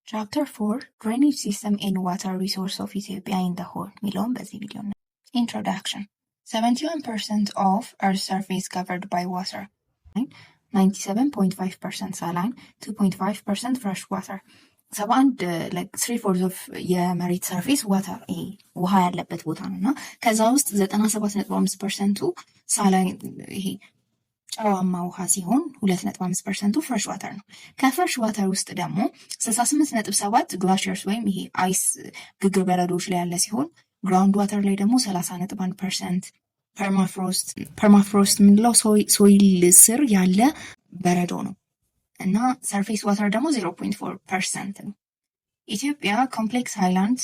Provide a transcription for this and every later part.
Chapter 4, Drainage System and Water Resource of Ethiopia in the Horn የሚለውን በዚህ ቪዲዮ ነው። Introduction. 71% of Earth's surface covered by water, 97.5% saline, 2.5% fresh water. 71, like three fourth of የመሬት surface water፣ ይሄ ውሃ ያለበት ቦታ ነው። እና ከዛ ውስጥ 97.5%ቱ saline፣ ይሄ ጨዋማ ውሃ ሲሆን 2.5%ቱ fresh water ነው። ከ fresh water ውስጥ ደግሞ 68.7 glaciers ወይም ይሄ ice ግግር በረዶች ላይ ያለ ሲሆን ground water ላይ ደግሞ 30.1%፣ permafrost የምንለው soil ስር ያለ በረዶ ነው እና surface water ደግሞ 0.4% ነው። ኢትዮጵያ complex highlands,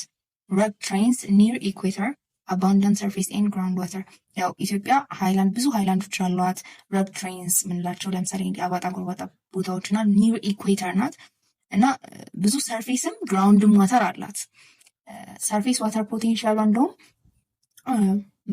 rugged terrains, near equator, abundant surface and ground water። ያው ኢትዮጵያ ሃይላንድ፣ ብዙ ሃይላንዶች አሏት። Rugged terrains የምንላቸው ለምሳሌ እንዲ አባጣ ጎርባጣ ቦታዎች እና near equator ናት እና ብዙ surface ም ground ም water አላት። Surface water potential ሏ እንደውም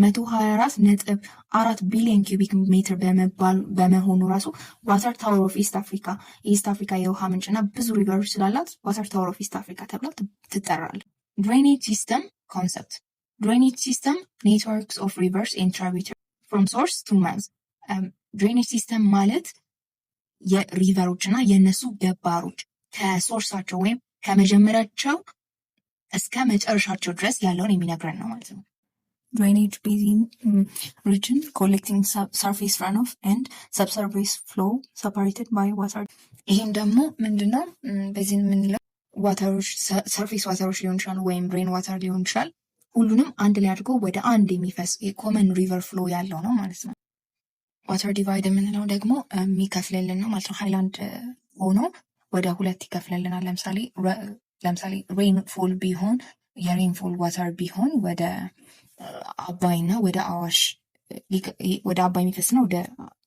124.4 ቢሊዮን cubic ሜትር በመባል በመሆኑ ራሱ water tower of East Africa፣ የ East Africa የውሃ ምንጭና ብዙ river ኦች ስላላት water tower of East Africa ተብላ ትጠራለች። Drainage system concept. Drainage system, networks of rivers and tributary from source to mouth። Drainage system ማለት የ river ኦች እና የእነሱ ገባሮች ከ source ኣቸው ወይም ከመጀመሪያቸው እስከ መጨረሻቸው ድረስ ያለውን የሚነግረን ነው ማለት ነው። Drainage basin, region collecting surface runoff and subsurface flow separated by water። ይህም ደግሞ ምንድነው? Basin የምንለው water ኦች፣ surface water ኦች ሊሆን ይችላል ወይም rain water ሊሆን ይችላል። ሁሉንም አንድ ላይ አድርጎ ወደ አንድ የሚፈስ የ common river flow ያለው ነው ማለት ነው። Water divide የምንለው ደግሞ የሚከፍልልን ነው ማለት ነው። ሃይላንድ ሆኖ ወደ ሁለት ይከፍልልናል። ለምሳሌ rainfall ቢሆን፣ የ rainfall water ቢሆን ወደ አባይና ወደ አዋሽ፣ ወደ አባይ የሚፈስና ወደ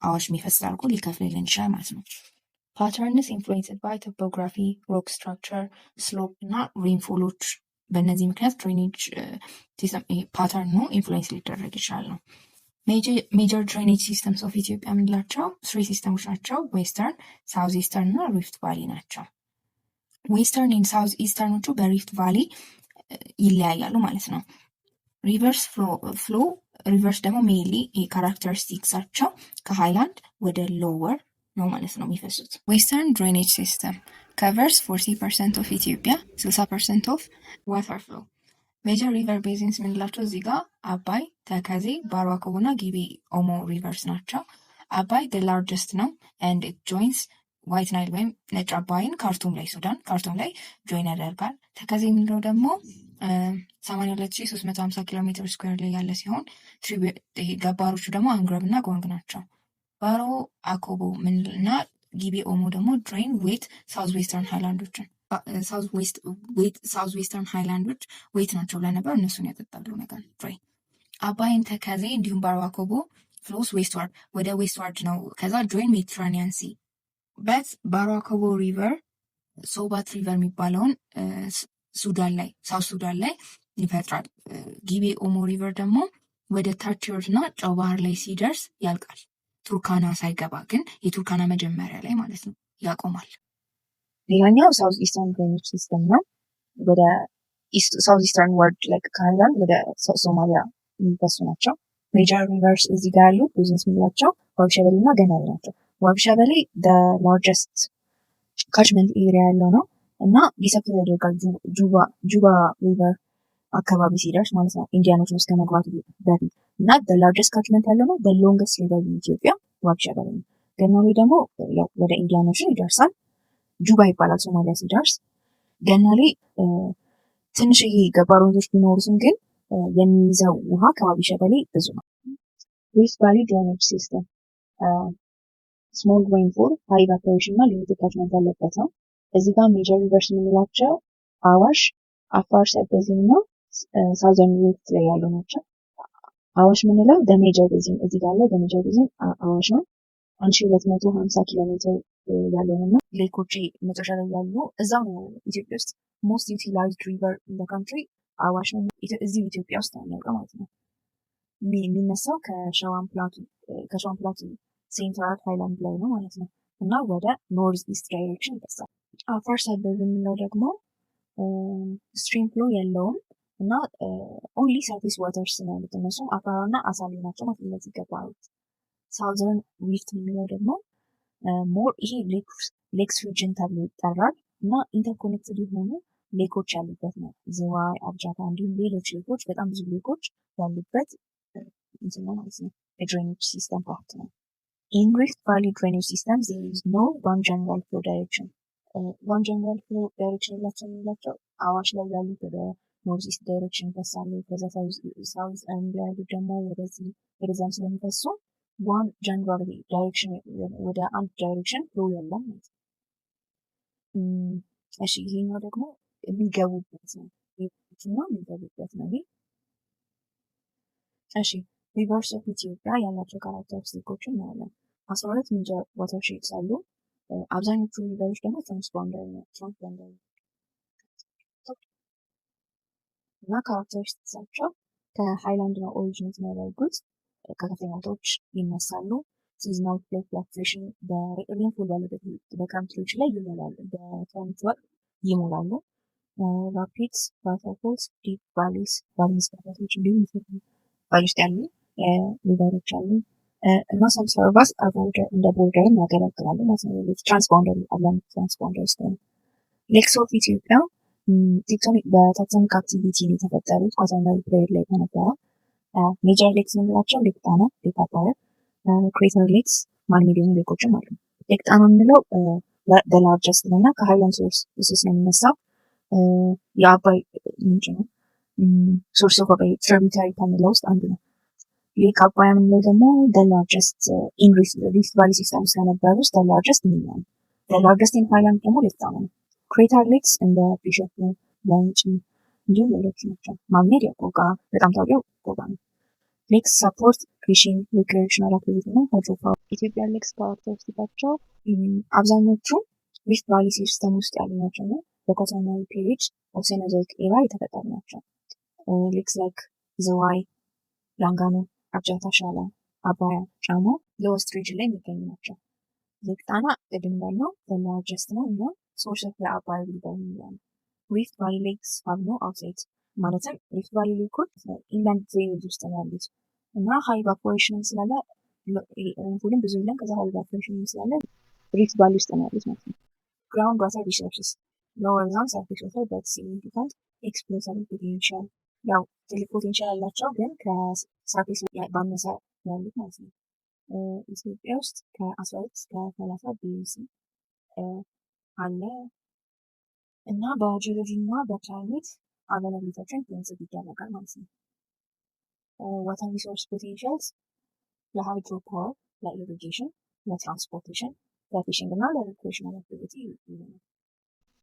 አዋሽ የሚፈስ አድርጎ ሊከፍልልን ይችላል ማለት ነው። Patterns influenced by topography, rock structure, slope እና rainfall ኦች፣ በእነዚህ ምክንያት drainage pattern ኑ influence ሊደረግ ይችላል ነው። Major drainage systems of Ethiopia የምንላቸው three system ኦች ናቸው። Western፣ south eastern እና rift valley ናቸው። Western and south eastern ኦቹ በ rift valley ይለያያሉ ማለት ነው። Rivers flow፣ rivers ደግሞ mainly characteristics ኣቸው ከ highland ወደ lower ነው ማለት ነው የሚፈሱት። Western drainage system covers 40% of Ethiopia, 60% of water flow። Major river basins የምንላቸው እዚህ ጋር አባይ፣ ተከዜ፣ ባሮ አኮቦ እና ጊቤ ኦሞ rivers ናቸው። አባይ the largest ነው and it joins White Nile ወይም ነጭ አባይን ካርቱም ላይ፣ ሱዳን ካርቱም ላይ join ያደርጋል። ተከዜ የምንለው ደግሞ 82,350 ኪሎ ሜትር square ላይ ያለ ሲሆን ገባሮቹ ደግሞ አንግረብ እና ጓንግ ናቸው። ባሮ አኮቦ እና ጊቤ ኦሞ ደግሞ drain wet south western highland ኦችን፣ south western highland ኦች wet ናቸው ብለን ነበር። እነሱን ያጠጣሉ ነገር drain። አባይን፣ ተከዜ እንዲሁም ባሮ አኮቦ flows westward፣ ወደ westward ነው። ከዛ join Mediterranean Sea, but ባሮ አኮቦ river ሶባት river የሚባለውን ሱዳን ላይ፣ South Sudan ላይ ይፈጥራል። ጊቤ ኦሞ river ደግሞ ወደ ታች ይወርድና ጨው ባህር ላይ ሲደርስ ያልቃል። ቱርካና ሳይገባ ግን የቱርካና መጀመሪያ ላይ ማለት ነው ያቆማል። ሌላኛው south eastern drainage system ነው። ወደ south eastern ward ላይ ከሃይላንድ ወደ ሶማሊያ የሚፈሱ ናቸው። Major rivers እዚህ ጋር ያሉ basins የምንላቸው ዋቢ ሸበሌ እና ገናሌ ናቸው። ዋቢ ሸበሌ largest catchment area ያለው ነው እና disappear ያደርጋል ጁባ river አካባቢ ሲደርስ ማለት ነው፣ Indian Ocean ውስጥ ከመግባቱ በፊት። እና largest catchment ያለው ነው። Longest river ኢትዮጵያ ዋቢ ሸበሌ ነው። ገናሌ ደግሞ ወደ Indian Ocean ይደርሳል። ጁባ ይባላል ሶማሊያ ሲደርስ። ገናሌ ትንሽዬ ገባር ወንዞች ቢኖሩትም ግን የሚይዘው ውሃ ከዋቢ ሸበሌ ብዙ ነው። Rift Valley drainage system small rainfall, high evaporation እና limited catchment ያለበት ነው። እዚህ ጋር major rivers የምንላቸው አዋሽ፣ አፋር sub basin እና southern rift ላይ ያሉ ናቸው። አዋሽ የምንለው major basin፣ እዚህ ጋር ያለው major basin አዋሽ ነው። 1250 ኪሎ ሜትር ያለው እና lake ኦች መጨረሻ ላይ ያሉ እዛው ነው። ኢትዮጵያ ውስጥ most utilized river in country አዋሽ ነው። እዚሁ ኢትዮጵያ ውስጥ ነው የሚያልቀው ማለት ነው። የሚነሳው ከ Shewan plateau central highland ላይ ነው ማለት ነው እና ወደ north east direction ይፈሳል። አፋር sub የምንለው ደግሞ Stream flow የለውም እና only surface waters ነው ያሉት። እነሱም አፍአራ እና አሳሌ ናቸው ማለት እነዚህ ገባሮች። Southern Rift የሚለው ደግሞ more ይሄ lakes region ተብሎ ይጠራል እና interconnected የሆኑ lake ኦች ያሉበት ነው። ዝዋይ፣ አብጃታ እንዲሁም ሌሎች lake ኦች፣ በጣም ብዙ lake ኦች ያሉበት እንትን ነው ማለት ነው። የ drainage system part ነው። In Rift Valley drainage system, there is no one general flow direction። One general flow direction የላቸው የሚላቸው አዋሽ ላይ ያሉት ወደ north east direction ይፈሳሉ። ከዛ south ላይ ያሉት ደግሞ ወደዚህ ወደዛም ስለሚፈሱ one general direction፣ ወደ አንድ direction flow የለም ማለት ነው። እሺ፣ ይሄኛው ደግሞ የሚገቡበት ነው እና የሚገቡበት ነው ይሄ። እሺ፣ rivers of Ethiopia ያላቸው characteristic ኦችን እናያለን። 12 major watersheds አሉ። አብዛኞቹ river ኦች ደግሞ transboundary ነው፣ transboundary እና characteristics ኣቸው ከሃይላንድ ነው originate የሚያደርጉት፣ ከከፍተኛ ቦታዎች ይነሳሉ። Seasonal flow fluctuation፣ በ rainfall ባለበት በክረምቶች ላይ ይሞላሉ፣ በክረምት ወቅት ይሞላሉ። Rapids፣ waterfalls፣ deep valleys፣ valleys ፏፏቴዎች እንዲሁም valley ውስጥ ያሉ river ኦች አሉ እና some serve as እንደ border ም ያገለግላሉ ማለት ነው። ሌሎች transboundary፣ አብዛኞቹ transboundary ስለሆኑ። Lakes of Ethiopia tectonic፣ በ tectonic activity የተፈጠሩት Quaternary period ላይ በነበረ። Major lakes የምንላቸው Lake ጣና፣ Lake አባያ፣ crater lakes፣ man-made የሆኑ lake ኦችም አሉ። Lake ጣና የምንለው largest ነው እና ከ highland source ነው የሚነሳው፣ የአባይ ምንጭ ነው። Source of አባይ tributary ከምንለው ውስጥ አንዱ ነው። Lake አባያ የምንለው ደግሞ largest in Rift Valley system ውስጥ ከነበሩ ውስጥ largest የሚለው ነው። Largest in highland ደግሞ Lake ጣና ነው። Crater lakes እንደ ቢሾፍቱ፣ ወንጪ እንዲሁም ሌሎች ናቸው። Man-made ቆቃ፣ በጣም ታዋቂው ቆቃ ነው። Lakes support fishing፣ recreational activity እና hydropower። ኢትዮጵያ lakes characteristic ኣቸው አብዛኞቹ Rift Valley system ውስጥ ያሉ ናቸው እና በ Quaternary period of Cenozoic era የተፈጠሩ ናቸው። Lakes like ዝዋይ፣ ላንጋኖ፣ አብጃታ፣ ሻላ፣ አባያ፣ ጫሞ lowest region ላይ የሚገኙ ናቸው። Lake ጣና ቅድም እንዳልነው largest ነው እና source of የአባይ river የሚለው ነው። Rift Valley lakes have no outlet፣ ማለትም Rift Valley lake ኦች inland drainage ውስጥ ነው ያሉት እና high evaporation ስላለ rainfall ም ብዙ የለም። ከዛ high evaporation ስላለ Rift Valley ውስጥ ነው ያሉት ማለት ነው። Ground water resources lower than surface water but significant exploitable potential፣ ያው ትልቅ potential ያላቸው ግን ከ surface ባነሰ ያሉት ማለት ነው። ኢትዮጵያ ውስጥ ከ12 እስከ 30 BC አለ እና በጂኦሎጂ እና በ climate availability ያቸው influence ይደረጋል ማለት ነው። Water resource potentials ለ hydro power፣ ለ irrigation፣ ለ transportation፣ ለ fishing እና ለ recreational activity ይሆናል።